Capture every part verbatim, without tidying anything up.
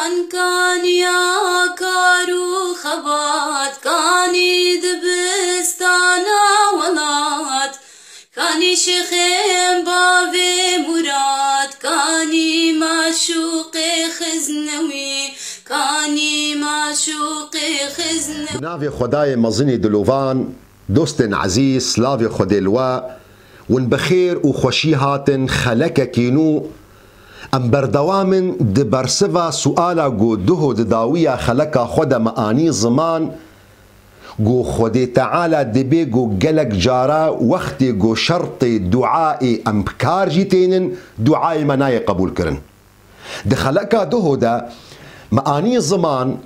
Kaniya kar û xebat, kanî dibistana welat, kanî şêxên bavê Murad, kanî maşûqê Xiznewî, kanî maşûqê Xizne. Bi navê Xwedayê mezinê dilovan, dostên ezîz, slavê Xwedê li we, win bi xêr û xweşî hatin xelekekî nû. Em berdewam in di bersiva suala ku duho di dawiya xeleka xwe de me anî ziman, ku Xwedê Teala dibê ku gelek cara wextê ku şertê duayê em bi kar jî tênin, duayê me nayê qebûlkirin. Di xeleka duho de me anî ziman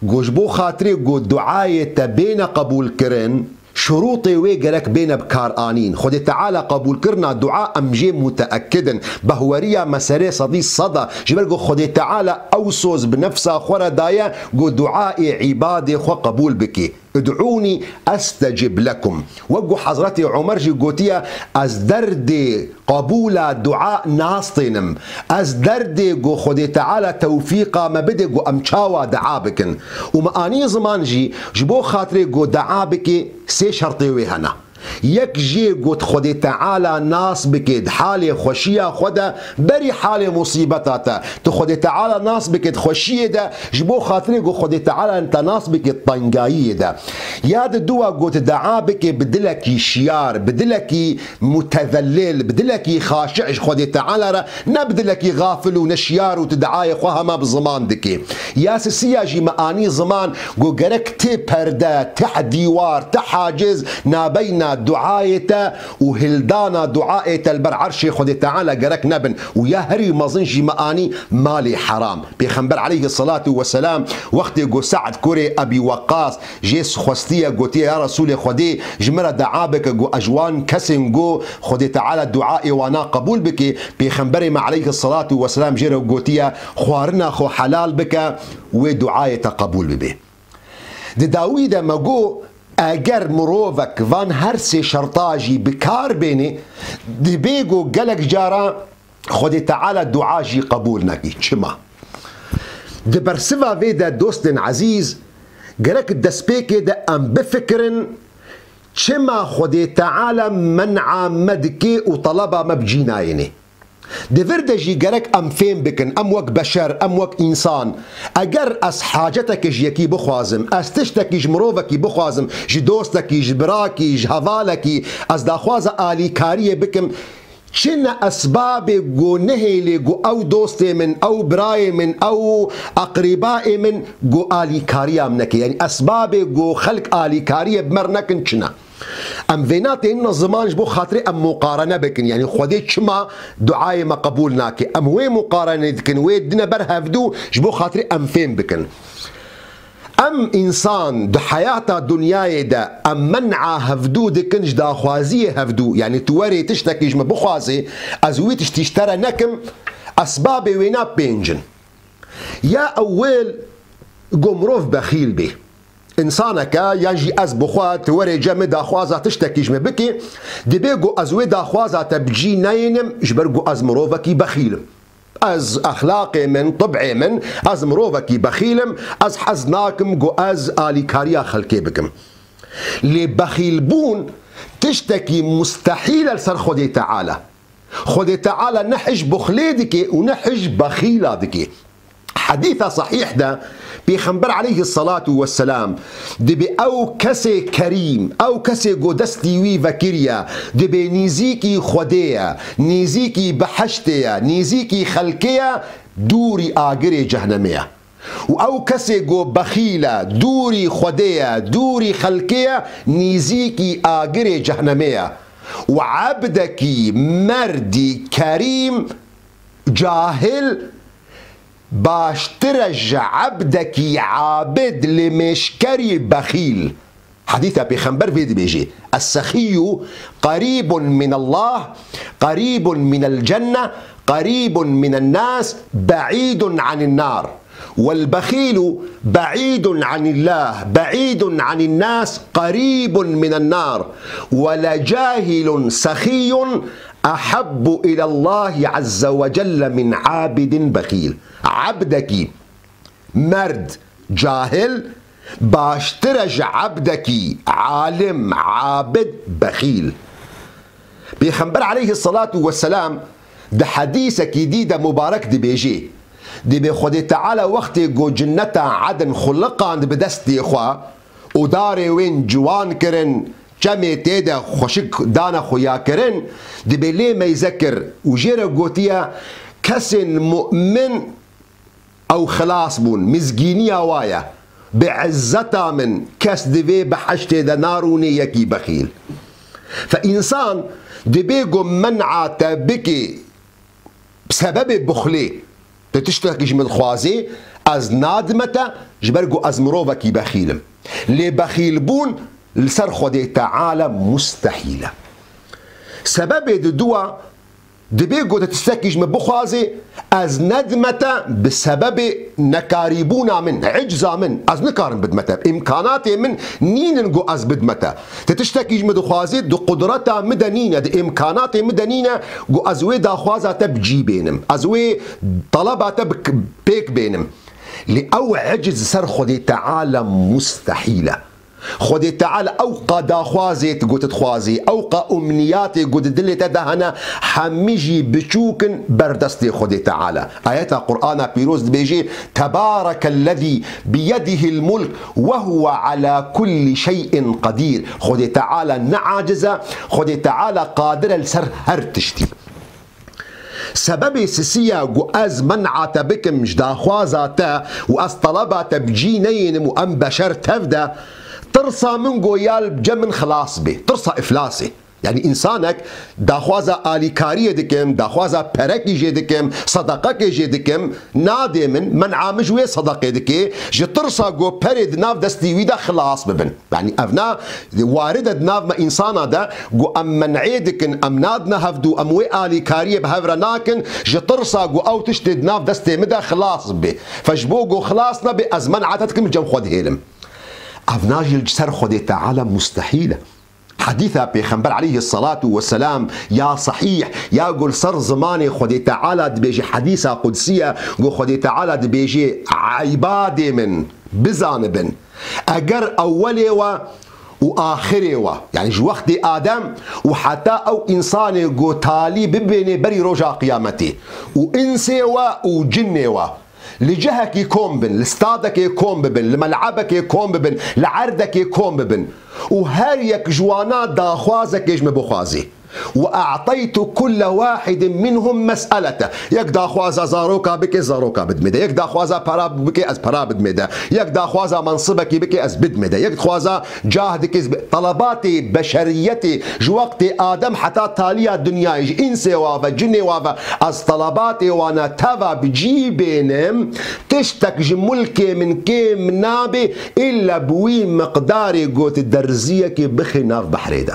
ku ji bo xatirê ku duayê te bêne qebûlkirin, şurûtê wê gerek bêne bi kar anîn. Xwedê Teala qebûlkirina dua em jê muteekid in. Behweriya me serê sedî sed e. Ji ber ku Xwedê Teala ew soz bi nefsa xwe re daye ku duayê îbadê xwe qebûl bike. "Id'ûnî estecib lekum." Wek ku Hezretê Omer jî gotiye, "Ez derdê qebûla dua nastênim. Ez derdê ku Xwedê Teala tewfîqa me bide ku em çawa dua bikin." Û me anî ziman jî ji bo xatirê ku dua bike sê şertê wê hene. Yek jê ku tu Xwedê Teala nas bike di halê xweşiya xwe de, berî halê musîbeta te. Tu Xwedê Teala nas bike di xweşiyê de, ji bo xatirê ku Xwedê Teala te nas bike di tengayiyê de. Ya di dua ku tu dua bike bi dilekî şiyar, bi dilekî mutezellil, bi dilekî xaşi'î ji Xwedê Teala re, ne bi dilekî xafil û neşiyar û tu duayê xwe hema bi ziman dikî. Ya sisiya jî me anî ziman ku gerek tê perde, teh dîwar, teh haciz nabeyna duayê te û hildana duayê te li ber erşê Xwedê Teala gerek nebin. Û ya herî mezin jî me anî malê heram. Pêxember aleyhisselatu vesselam wextê ku Se'd kurê Ebî Weqqas jê xwestiye, gotiye, "Ya Resûlê Xwedê, ji min re dua bike ku ez ji wan kesên ku Xwedê Teala duayê wana qebûl bike." Pêxemberê me aleyhisselatu vesselam jê re gotiye, "Xwarina xwe helal bike, wê duayê te qebûl bibe." Di dawî de me got, eger mirovek van her sê şerta jî bi kar bêne, dibê ku gelek cara Xwedê Teala dua jî qebûl nekî. Çima? Di bersiva vê de, dostên ezîz, gerek destpêkê de em bifikirin, çima Xwedê Teala men'a me dike û teleba me bi cî nayêne? Di vir de jî gerek em fêm bikin, em wek beşer, em wek însan, eger ez hacetekê ji yekî bixwazim, ez tiştekî ji mirovekî bixwazim, ji dostekî, ji birakî, ji hevalekî, ez daxwaza alîkariyê bikim, çi ne esbabê ku nehêlê ku ew dostê min, ew birayê min, ew eqrîbaê min ku alîkariya min neke? Yanî esbabê ku xelk alîkariyê bi me re nekin çi ne? Em vêna tênin ziman ji bo xatirê em muqarene bikin. Yanî Xwedê çima duayê me qebûl nake? Em wê muqarene dikin, wê dine ber hevdû ji bo xatirê em fêm bikin. Em însan di heyata dinyayê de em men'a hevdû dikin ji daxwaziyê hevdû. Yanî tu werê tiştekî ji min bixwazê, ez wî tiştî ji te re nekim, esbabê wêna pênc in. Ya ewil, ku mirov bexîl bê. Însaneke yan jî ez bixwe tu werê cem min daxwaza tiştekî ji min bikî, dibê ku ez wê daxwaza te bi cî neyênim, ji ber ku ez mirovekî bexîl im. Ez exlaqê min, tib'ê min, ez mirovekî bexîl im, ez hez nakim ku ez alîkariya xelkê bikim. Lê bexîlbûn tiştekî mustehîl e li ser Xwedê Teala. Xwedê Teala ne hij buxlê dike û ne hij bexîla dike. Hedîsa sahîh de Pêxember aleyhisselatu vesselam dibê ew kesê kerîm, ew kesê ku destî wî vekiriye, dibê nîzîkî Xwedê ye, nîzîkî behiştê ye, nîzîkî xelkê ye, dûrî agirê cehnemê ye. Û ew kesê ku bexîl e, dûrî Xwedê ye, dûrî xelkê ye, nîzîkî agirê cehnemê ye. Û ebdekî merdî kerîm, cahil, baştir e ji ebdekî abid, lêmêşkerî bexîl. Hedîsa Pêxember vê dibêjê, "Es-sexiyyu qerîbun minallah, qerîbun minel cenne, qerîbun minen nas, be'îdun anin nar. Wel bexîlu be'îdun anillah, be'îdun anin nas, qerîbun minen nar. Wele cahilun sexiyyun ehabbu ilallahi azze ve celle min abidin bexîl." Ebdekî merd, cahil, baştir e ji ebdekî alim, abid, bexîl. Pêxember aleyhisselatu vesselam di hedîsekî dî de mubarek dibêjê, dibê Xwedê Teala wextê ku cinneta Edn xuliqand bi destê xwe û darê wên ciwan kirin, çemê tê de xweşik dane xuya kirin, dibê lê meyze kir û jê re gotiye, kesên mu'min ew xilas bûn, mizgîniya wa ye. Bi izzeta min kes di vê biheştê de narûnê yekî bexîl. Fe însan dibê ku men'a te bikê sebebê buxlê, tu tiştekî ji min dixwazê, ez nadime te, ji ber ku ez mirovekî bexîl im. Lê bexîlbûn li ser Xwedê Teala mustehîl e. Sebebê di dua, dibê ku tu tiştekî ji min bixwazê, ez nedime te bi sebebê nekarîbûna min, icza min, ez nikarim bidime te. Îmkanatê min nînin ku ez bidime te. Tu tiştekî ji min dixwazê, di qudreta min de nîne, di îmkanatê min de nîne ku ez wê daxwaza te bi cî bênim, ez wê taleba te bi, pêk bênim. Lê ew iciz ser Xwedê Teala mustehîl e. Xwedê Teala ew qa daxwazê tu got dixwazî, ew qa umniyatê got dilê te de hene, hemî jî biçûk in ber destê Xwedê Teala. Ayeta Qur'ana Pîroz dibêjê, "Tebarekellezî biyedihil mulk ve huve ala kulli şey'in qedîr." Xwedê Teala ne aciz e, Xwedê Teala qadir e li ser her tiştî. Sebebê sisiya ku ez men'a te bikim ji daxwaza te û ez taleba te bi cî neyênim û em beşer tev de, tirsa min ku ya li cem min xilas bê, tirsa îflasê. Yanî însanek daxwaza alîkariyê dikim, daxwaza perekî jê dikim, sedaqekê jê dikim, nadê min, men'a min ji wê sedaqê dikê, ji tirsa ku perê di nav destî wî de xilas bibin. Yanî evna warid e di nav me însana de, ku em men'ê dikin, em nadine hevdû, em wê alîkariyê bi hev re nakin, ji tirsa ku ew tiştê di nav destê min de xilas bibe. Fe ji bo ku xilas nebe, ez men'a te dikim, cem xwe dihêlim. Evna jî li ser Xwedê Teala mustehîl e. Hedîsa Pêxember aleyhisselatu vesselam ya sehîh, ya ku li ser zimanê Xwedê Teala dibêje, hedîsa qudsî ye, ku Xwedê Teala dibêje, "Îbadê min, bizanibin, eger ewwelê we û axirê we, yanî ji wextê Adem û heta ew însanê ku talî bibênê berî roja qiyametê, û însê we û cinnê we, li cihekî kom bin, li stadekê kom bibin, li mel'ebekê kom bibin, li erdekê kom bibin, û her yek ji wana daxwazekê ji min bixwazê. Ve a'taytu kulle wahidin minhum mes'elete." Yek daxwaza zaroka bike, zaroka bidmê de. Yek daxwaza pera bike, ez pera bidmê de. Yek daxwaza mensibekî bike, ez bidmê de. Yek daxwaza cah dike, ez bi-, talabatê beşeriyetê ji wextê Adem heta taliya dinyayê, ji însê wa ve, cinê wa ve, ez talabatê wana teva bi cî bênim, tiştek ji mulkê min kêm nabe, îlla bi wî miqdarê got derziyekê bixê nav behrê de.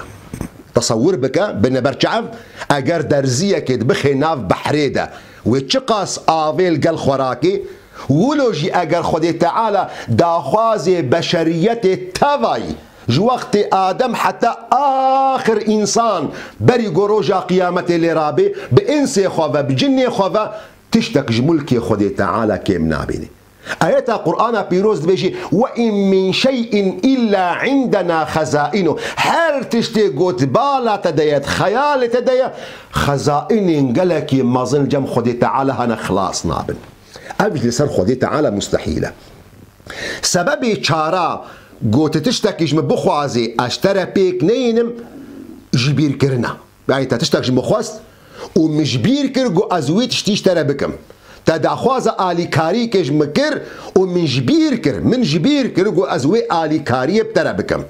Tesewwur bike, bine ber çav, eger derziyekê bixê nav behrê de, wê çiqas avê li gel xwe rake, wilo jî eger Xwedê Teala daxwazê beşeriyetê tevayî, ji wextê Adem heta axir însan berî ku roja qiyametê lê rabe, bi însê xwe ve, bi cinnê xwe ve tiştek ji mulkê Xwedê Teala kêm nabîne. Ayeta Qur'ana Pîroz dibêjî, "Ve in min şey'in illa indena xezainu." Her tiştê got bala te de ye, xeyalê te de ye, xezainên gelekî mezin cem Xwedê Teala hene, xilas nabin. Ev jî li ser Xwedê Teala mustehîl e. Sebebê çara, got tiştekî ji min bixwazê, ez ji te re pêk neyînim, ji bîrkirin e. Yanî te tiştek ji min xwest û min ji bîr kir ku ez wê tiştî ji te re bikim. Te daxwaza alîkariyekê ji min kir û min ji bîr kir, min ji bîr kir ku ez wê alîkariyê bi te re bikim.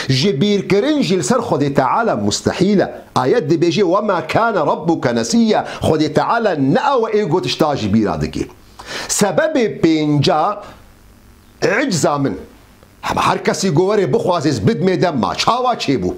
Ji bîrkirin jî li ser Xwedê Teala mustehîl e. Ayet dibêje, "Ve ma kane rabbuke nesiyya." Xwedê Teala ne ew e ê ku tişta ji bîra dike. Sebebê pênca, icza min. Hema her kesî ku were bixwaze ez bidmê de, ma çawa çêbû?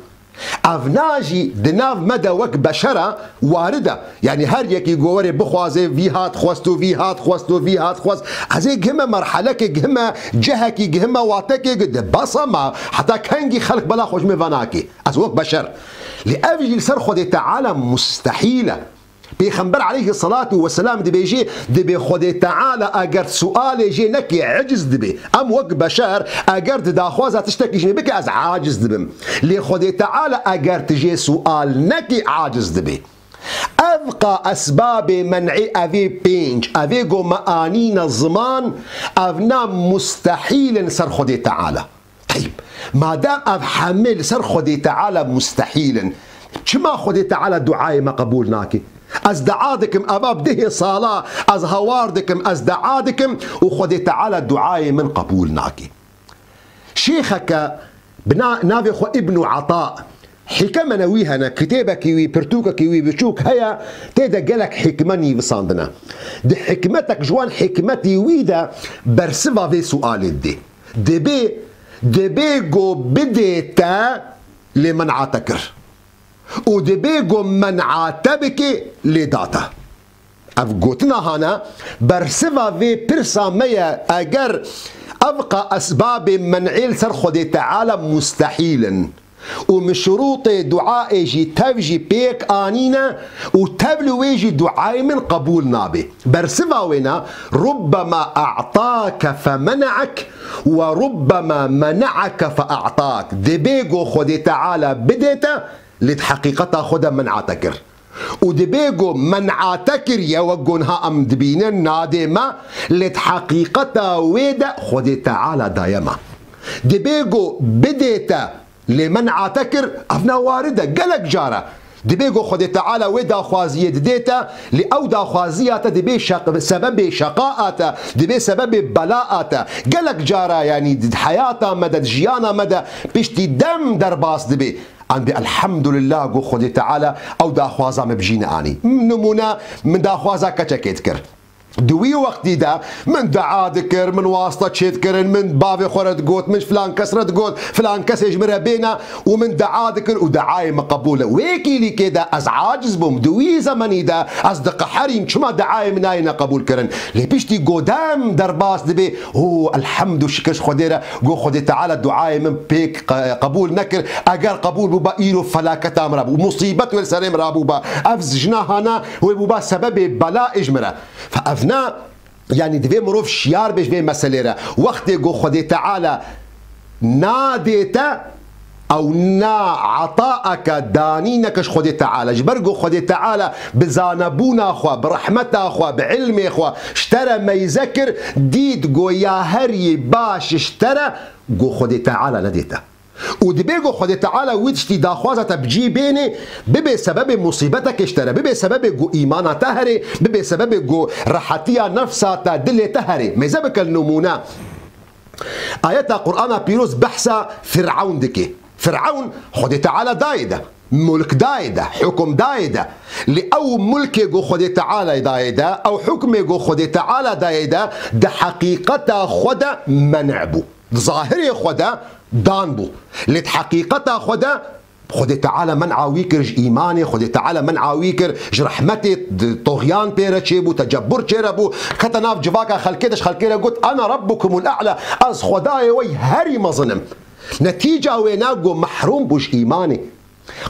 Evna jî di nav me de wek beşer e, warid e. Yanî her yekî ku were bixwaze, vî hat xwest û vî hat xwest û vî hat xwest. Ez ê gihime merhelekê, gihime cihekî, gihime watekê, gi-, di bes e, ma heta kengî xelk bela xwe ji min venakê? Ez wek beşer. Lê ev jî li ser Xwedê Teala mustehîl e. Pêxember aleyhisselatu vesselam dibêje, dibê Xwedê Teala eger sualê jê nekê, eciz dibê. Em wek beşer, eger di daxwaza tiştekî ji me bike, ez aciz dibim. Lê Xwedê Teala eger tu jê sual nekî, aciz dibê. Ev qa esbabê men'ê, evê pênc, evê go me anîne ziman, evna mustehîl in ser Xwedê Teala. Teyb, madem ev hemê li ser Xwedê Teala mustehîl in, çima Xwedê Teala duayê me qebûl nake? Ez dua dikim, eva bi dehê sala ez hawar dikim, ez dua dikim û Xwedê Teala duayê min qebûl nake. Şêxeke bi na-, navê xwe Îbnû Ata, hîkeme ne wî hene, kitêbekî wî, pirtûkekî wî biçûk heye, tê de gelek hîkme nivîsandine. Di hîkmetek ji wan hîkmetî wî de bersiva vê sualê didê. Dibê, dibê go bidê te lê men'a te kir. Û dibê go men'a te bikê lê da te. Ev gotina hane bersiva vê pirsa me ye, eger ev qa esbabê men'ê li ser Xwedê Teala mustehîl in. Û min şurûtê duayê jî tev jî pêk anîne û tev li wê jî duayê min qebûl nabe. Bersiva wêna, "Rubbema a'take femena'ek ve rubbema mena'eke fea'tak." Dibê go Xwedê Teala bidê te, lê di heqîqeta xwe de men'a te kir. Û dibê go men'a te kiriye, wek go niha em dibînin, nadê me, lê di heqîqeta wê de Xwedê Teala daye me. Dibê go bidê te, lê men'a te kir, ev ne warid e, gelek cara. Dibê go Xwedê Teala wê daxwaziyê didê te, lê ew daxwaziya te dibê şeq-, sebebê şeqaa te, dibê sebebê belaa te. Gelek cara, yanî di heyata me de, di jiyana me de piştî dem derbas dibê. Em bê elhamdulillah go Xwedê Teala ew daxwaza me bi cî neanî. Nimûne, min daxwaza keçekê dikir. Di wî wextî de min dua dikir, min wasta çêdikirin, min bavê xwe re digot, min filan kes re digot, filan kesê ji min re bêne û min dua dikir û duayê min qebûl e. Wê kîlîkê de ez aciz bûm. Di wî zemenî de ez diqeherîm, çima duayê min nayêne qebûl kirin? Lê piştî go dem derbas dibê, o, elhamd û şikir ji Xwedê re, go Xwedê Teala duayê min pêk qe-, qebûl nekir. Eger qebûl bûba, îro felaketa min rabû, musîbet wê li serê min rabûba. Ev jina hana wê bûba sebebê belayê ji min re. Fe ev ne, yanî divê mirov şiyar bê ji vê meselê re. Wextê go Xwedê Teala nadê te, ew na etaeke, danîneke ji Xwedê Teala. Ji ber go Xwedê Teala bi zanebûna xwe, bi rehmeta xwe, bi ilmê xwe ji te re meyze kir, dît go ya herî baş ji te re, go Xwedê Teala nedê te. Û dibê go Xwedê Teala wî tiştî daxwaza te bi cî bênê, bibe sebebê musîbetekê ji te re, bibe sebebê go îmana te herê, bibe sebebê go rehetiya nefsa te, dilê te herê. Mêze bike li nimûne. Ayeta Qur'ana Pîroz behsa Firawn dike. Firawn Xwedê Teala dayê de, mulk dayê de, hukum dayê de. Lê ew mulkê go Xwedê Teala dayê de, ew hukmê go Xwedê Teala dayê de, di heqîqeta xwe de men'a bû. Di zahirê xwe de dan bû. Lê di heqîqeta xwe de Xwedê Teala men'a wî kir ji îmanê, Xwedê Teala men'a wî kir ji rehmetê, di toxyan pê re çêbû, tecebbur çê re bû, kete nav civaka xelkê de ji xelkê re got, "Ana rabbukumul a'la", ez Xwedayê we herî mezin im. Netîca wê ne go mehrûm bû ji îmanê.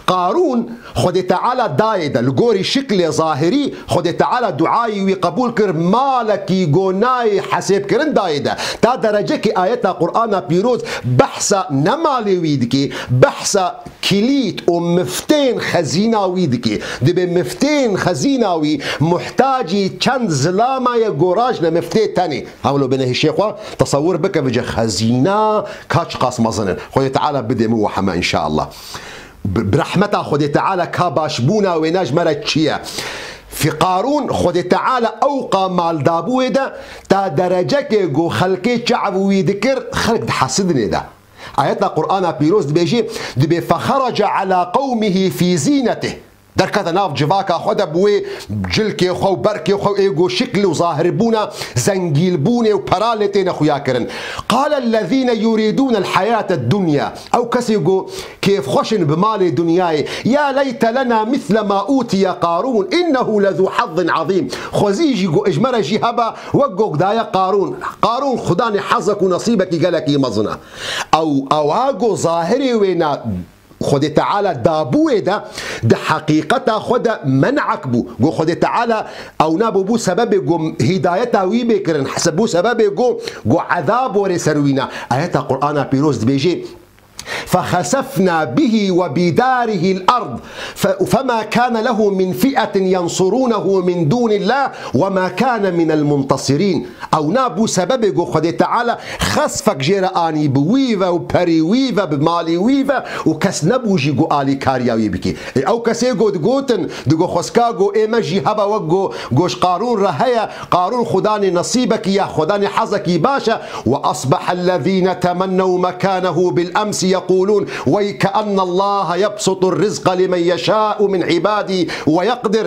Qarûn Xwedê Teala dayê de, li gorî şiklê zahirî Xwedê Teala duayî wî qebûl kir, malekî go nayê hesêbkirin dayê de. Ta derecekê ayeta Qur'ana Pîroz behsa ne malê wî dikê, behsa kilît û miftên xezîna wî dikê. Dibê miftên xezîna wî muhtacî çend zilama ye, go rajne miftê tenê. Hewlo bêne hişê xwe tesewir bike, vêce xezîna ka çiqas mezin in. Xwedê Teala bidê min we heme înşallah. Bi, bi rehmeta Xwedê Teala ka başbûna wêne ji me re çi ye? Fî Qarûn Xwedê Teala ewqa mal dabû wê de, ta derecekê go xelkê çav wî dikir, xelk dihesidinê de. Ayeta Qur'ana Pîroz dibêjê, dibê, "Fexerece ala qewmihî fî zînetih." Derkete nav civaka xwe de, bi wê cilkê xwe û berkê xwe û ê go şikl û zahirbûna zengîlbûnê û pera lê têne xuya kirin. "Qale ellezîne yurîdûne el-heyate dunya." Ew kesê go kêfxweş in bi malê dinyayê, "Ya leyte lena misle ma utiye Qarûn, innehu lezû hazzin azîm." Xwezî jî go ji me re jî heba wek go daye Qarûn. Qarûn xudanê hezek û nesîbekî gelekî mezin e. Ew, ewa go zahirê wê ne Xwedê Teala dabûyê de, di heqîqeta xwe de men'ek bû. Got Xwedê Teala ew nabû bû sebebê ku hîdayeta wî bê kirin, se-, bû sebebê ku, ku ezab were ser wîna. Ayeta Qur'ana Pîroz dibêje, فخسفنا به وبداره الأرض ف-، فما كان له من فئة ينصرونه من دون الله وما كان من المنتصرين. Ew nabû sebebê ku Xwedê Teala xesfek jê re anî bi wî ve û perî wî ve, bi malî wî ve û kes nebû jî ku alîkariya wî bikî. Ê, ew kesê ku digotin, digo xweska ku ê me jî hebe wek ku, ku ji Qarûn re heye, Qarûn xwedanê nesîbekî ya, xwedanê hezekî baş e. وأصبح الذين تمنوا مكانه بالأمس يقولون ويكأن الله يبسط الرزق لمن يشاء من عباده ويقدر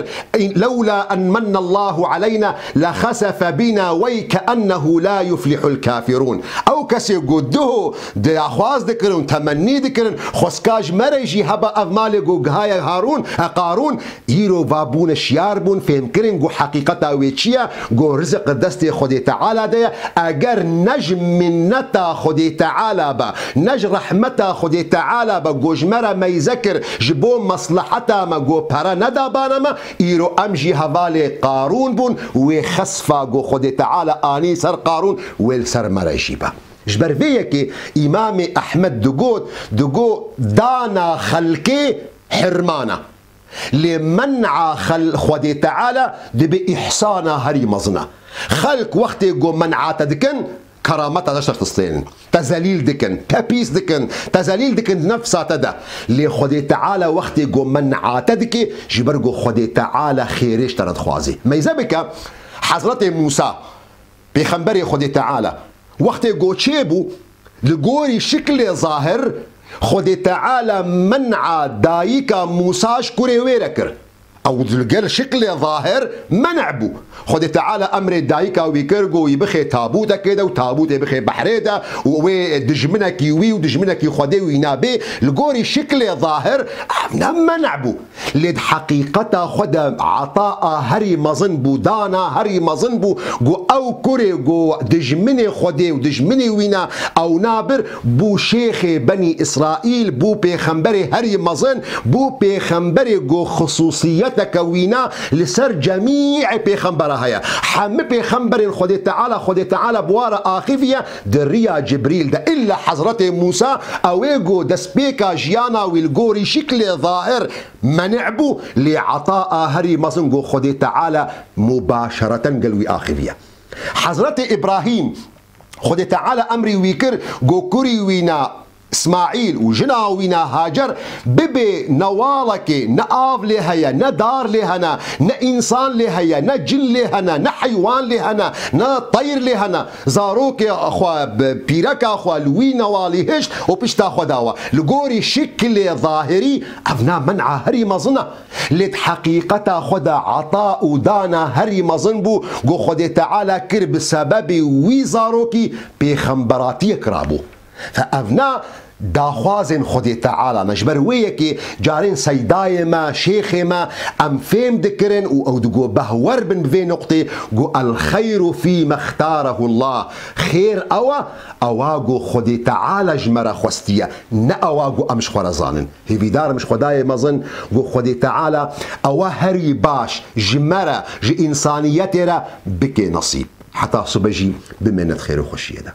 لولا أن من الله علينا لخسف بنا ويكأنه لا يفلح الكافرون. Ew kesê ku duho daxwaz dikirin û temennî dikirin, xweska ji me re jî heba ev malê ku gihaye Harûn, e, Qarûn, îro va bûne şiyar bûn, fêm kirin ku heqîqeta wê çi ye, ku rizik destê Xwedê Teala de ye, eger ne ji minneta Xwedê Teala be, ne ji rehmeta Xwedê Teala be, ku ji me re meyze kir, ji bo mesleheta me, ku pere neda bana me, îro em jî hevalê Qarûn bûn, wê xesfa ku Xwedê Teala anî ser Qarûn, wê li ser me re jî be. Ji ber vê yekê Îmamê Ehmed digot, digot, dana xelkê hirmana. Lê men'a xel-, Xwedê Teala dibe îhsana herî mezin e. Xelk wextê ku men'a te dikin, kerameta te ji te distênin. Te zelîl dikin, te pîs dikin, te zelîl dikin di nefsa te de. Lê Xwedê Teala wextê ku men'a te dike, ji ber ku Xwedê Teala xêrê ji te re dixwaze. Meyze bike, Hezretê Mûsa, Pêxemberê Xwedê Teala, wextê ku çêbû, li gorî şiklê zahir, Xwedê Teala men'a dayika Mûsa ji kurê wê re kir. Ew li gel şiklê zahir men'a bû. Xwedê Teala emrê dayika wî kir, got wî bixê tabûtekê de û tabûtê bixê behrê de û wê dijminekî wî û dijminekî Xwedê wî nabê. Li gorî şiklê zahir ev ne men'a bû. Lê di heqîqeta xwe de etaa herî mezin bû, dana herî mezin bû, ku ew kurê ku dijminê Xwedê û dijminê wî ne, ew nabir, bû şêxê Benî Îsraîl, bû pêxemberê herî mezin, bû pêxemberê ku xisûsiyeteke wî ne li ser cemîê pêxembera heye. Hemî pêxemberên Xwedê Teala, Xwedê Teala bi wa re axiviye di riya Cibrîl de. Îlla Hezretê Mûsa, ew ê ku destpêka jiyana wî li gorî şiklê zahir, Menî bû, lê etaa herî mezin ku Xwedê Teala mubaşereten gel wî axiviye. Hezretê Îbrahîm, Xwedê Teala emrî wî kir ku kurî wî na Îsmaîl û jina wî na Hacer bibe newalekê, ne av lê heye, ne dar lê hene, ne însan lê heye, ne cin lê hene, ne heywan lê hene, ne teyr lê hene. Zarokê xwe, bi pîreka xwe li wî newalî hişt û pişta xwe dawa. Li gorî şiklê zahirî ev na men'a herî mezin e. Lê di heqîqeta xwe de eta û dana herî mezin bû, ku Xwedê Teala kir bi sebebê wî zarokî pêxemberatiyek rabû. Fe ev na daxwazên Xwedê Teala ne. Ji ber wê yekê carên seydayê me, şêxê me, em fêm dikirin û ew digo behwer bin bi vê nuqtê, ku el xeyru fî me xtarehu Allah. Xêr ew e, ewa ku Xwedê Teala ji me re xwestiye, ne ewa ku em ji xwe re zanin. Hêvîdar im ji Xwedayê mezin, ku Xwedê Teala ewa herî baş ji me re, ji însaniyetê re bike nesîb. Heta sibe jî bimêne di xêr û xweşiyê de.